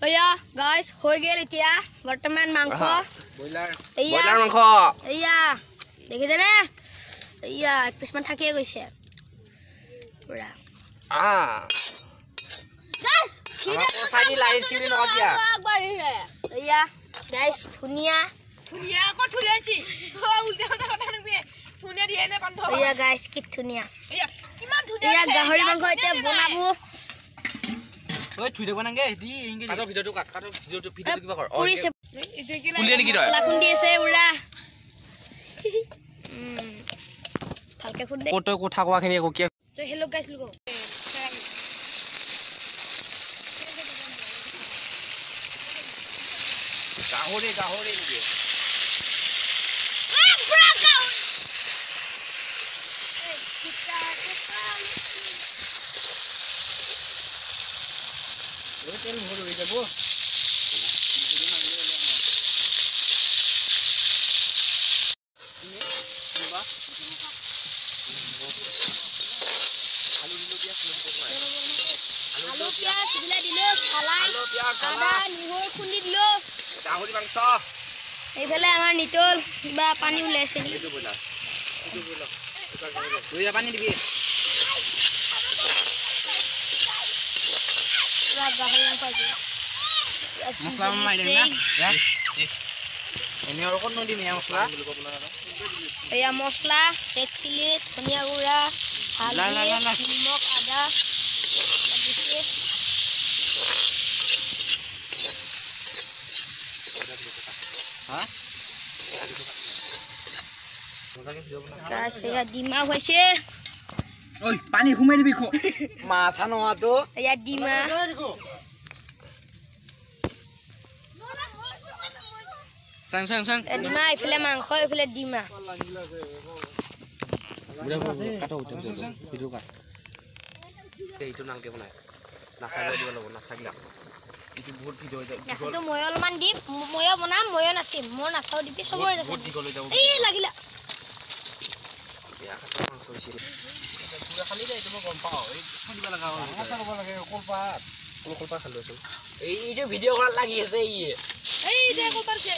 এয়া গাইস হৈ গেল এতিয়া বৰ্তমান মাংস ব্ৰইলাৰ এয়া ব্ৰইলাৰ মাংস এয়া দেখিছেনে এয়া এক পিছমান থাকিয়ে গৈছে পুৰা আ গাইস চাৰি লাইন চিৰি নকতিয়া আগবাঢ়িছে এয়া গাইস ধুনিয়া ধুনিয়া আকৌ ধুনিয়াছি উল্টা কথা কথা নকবি ধুনিয়া দিয়ে নে পান্ধ এয়া গাইস কি ধুনিয়া এয়া কিমান ধুনিয়া এয়া গাহৰি মাংস এতিয়া বনাব ওই থুই দেব নাঙ্গে দি ইংগে কাটো ভিডিওটো কাট কাটো ভিডিওটো ভিডিওটো কিবা কৰ পুৰিছে খুলি নেকি তই মছলা খুন্দি আছে উৰা ভালকে খুন্দে কত কথা কোৱাখিনি একো কিয় তো হেল্ল' গাইস লোক গাহৰি গাহৰি নেকি তেল ভৰ হৈ যাব আলু পিয়াজ এইবিলাক দিলো আদা নহৰু খুন্দি দিলো গাহৰি মাংস এইফালে আমাৰ নিতল কিবা পানী ওলাইছে নেকি পানী দিবি গাহৰি মাংস আজি মছলা মাৰি দিম না এনে আৰু ক'ত নদিম এয়া মছলা এয়া মছলা ৰেড চিলি ধনিয়া গুড়া হালধি নিমখ আদা দিছে ডিমা হৈছে ঐ পানী সোমাই দিবি মাথা নোহোৱাটো এয়া ডিমা চাং চাং চাং ডিমা এইফালে মাংস এইফালে ডিমা ভিডিও কাট এইটো নালকে বনাই নাচাগিলা দিব লাগিব নাচাগিলা এইটো বহুত ভিডিও হৈ যায় নাচাটো ময়ো অলপমান দিম ময়ো বনাম ময়ো নাচিম মই নাচাও দিবি চবৰে বহুত দীঘল হৈ যাব এই লাগিলা বেয়া খাটো মাংস হৈছিল পুৰা খালি দে এইটো মই গম পাওঁ এই খুন্দিব লগা হ'ল লাগে কলপাত কলপাত খালো আছো এইটো ভিডিঅ' কৰাত লাগি আছে ই এই যে কলপাত আছে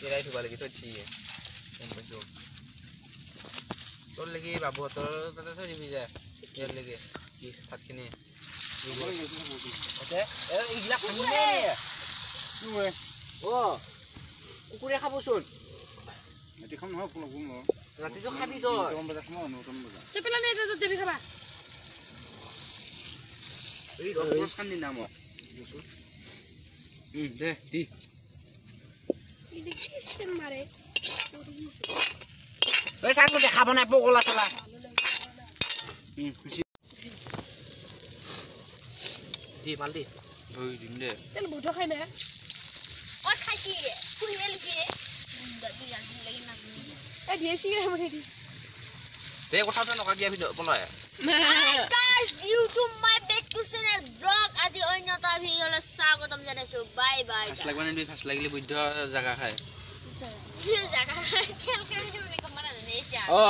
কেৰাই ধুবা লাগি থৈ দিয়ে গম পাইছো তোৰ লাগি বাবুহঁতৰ তাতে থৈ দিবি যে ইয়াৰ লাগি কি ভাতখিনি এইবিলাক কুকুৰে খাবচোন ৰাতিটো খাবি তই দে দি এই চাং খাব নাই পগলা চলা দি মাল দি ধুই দিম দে তেল বহুত খাই না অ খাইছি কুহিয়ে লিখি এই দিয়েছি মই দি দে কথাটো নকা দিয়া ভিডিও বনাই guys YouTube my back to channel blog আজি অন্য এটা ভিডিওলৈ স্বাগতম জনাইছো বাই বাই ফাঁচ লাগবা নিদিবি ফাঁচ লাগিলে বৈধ জাগা খায় জাগা তেল খাই বুলি ক'ব নাজানে অ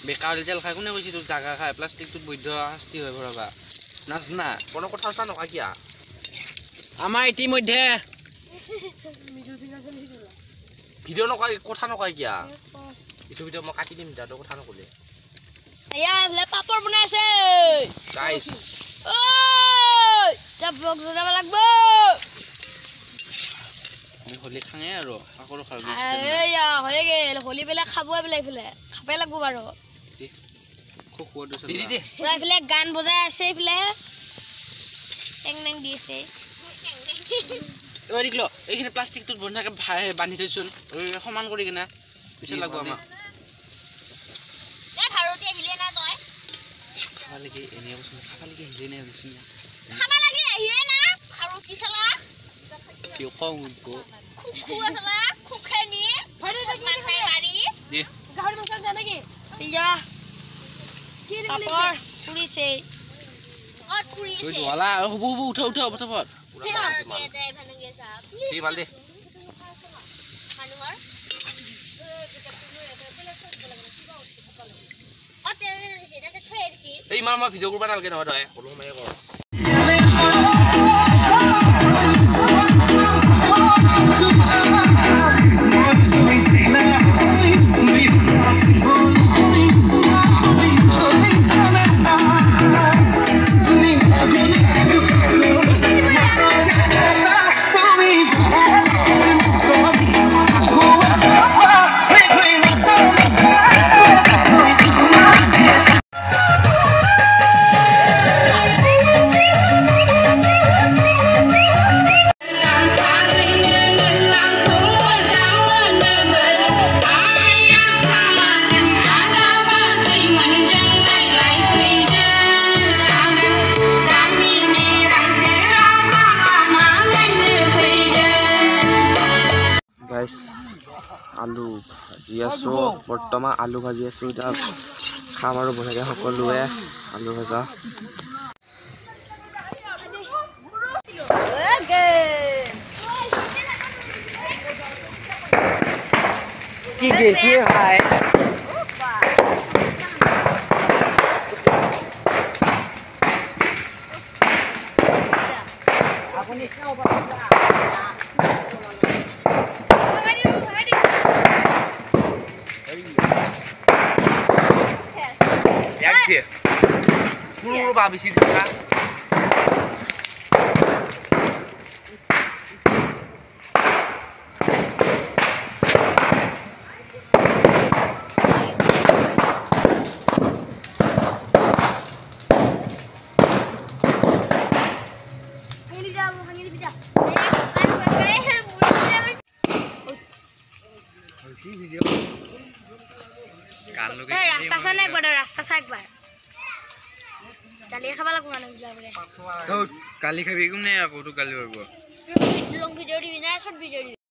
বেকা হ'লে তেল খাই কোনে কৈছে তোৰ জাগা খায় প্লাষ্টিকটোত বৈধ শাস্তি হৈ ভৰাবা নাজনা কোনো কথা চথা নকা কিয়া আমাৰ ইতিমধ্যে ভিডিঅ' নকয় কথা নকয় কিয়া এইটো ভিডিঅ' মই কাটি দিম যা তই কথা নক'লে এয়া এইফালে পাপৰ বনাইছে গাইস ঐ এতিয়া ব্লগ বনাব লাগিব আমি হোলি খাঙে আৰু আকৰো খাব এয়া হৈ গ'ল হোলি পেলাই খাব পেলাই এইফালে খাবই লাগিব বাৰু খুব সোৱাদ হৈছে দি দি পুৰা এইফালে গান বজাই আছে এইফালে টেং টেং দি আছে ঐ দিকলো এইখিনি প্লাষ্টিকটোত বন্ধাকে বান্ধি থৈছোন সমান কৰি কিনে পিছত লাগব আমাক ভাৰতীয় আহিলে না তই খাবা লাগি এনে কৈছো খাবা লাগি আহিলে নে ভাবিছো খাবা লাগি আহিলে না ভাৰতী চালা কিয় কওঁ উঠব খুব খুৱা চালা খুব খাই নি মান নাই মাৰি দি গাহৰি মাংস আনছা নেকি এয়া পাপৰ পুৰিছে অ পুৰিছে ধোৱালা হ'ব হ'ব উঠা উঠা ফটাফট দি ভাল দে মানুহৰ অ তেল এই ইমান মই ভিডিঅ' কৰিব নালাগে নহয় তই সৰু সময়ে কৰ। আলু ভাজি আছো বৰ্তমান, আলু ভাজি আছো। এতিয়া খাম আৰু বঢ়িয়াকৈ সকলোৱে আলু ভজা। কি গেছি ভাই সৰু সৰু বাঁহ বেছি দিছে না। ৰাস্তা চা নাই একবাৰ, ৰাস্তা চা একবাৰ। গালি খাব লাগিব মানুহবিলাকে। গালি খাবি কোনে আকৌ তোক গালি পাৰিব? লং ভিডিঅ' দিবি না চৰ্ট ভিডিঅ' দিবি?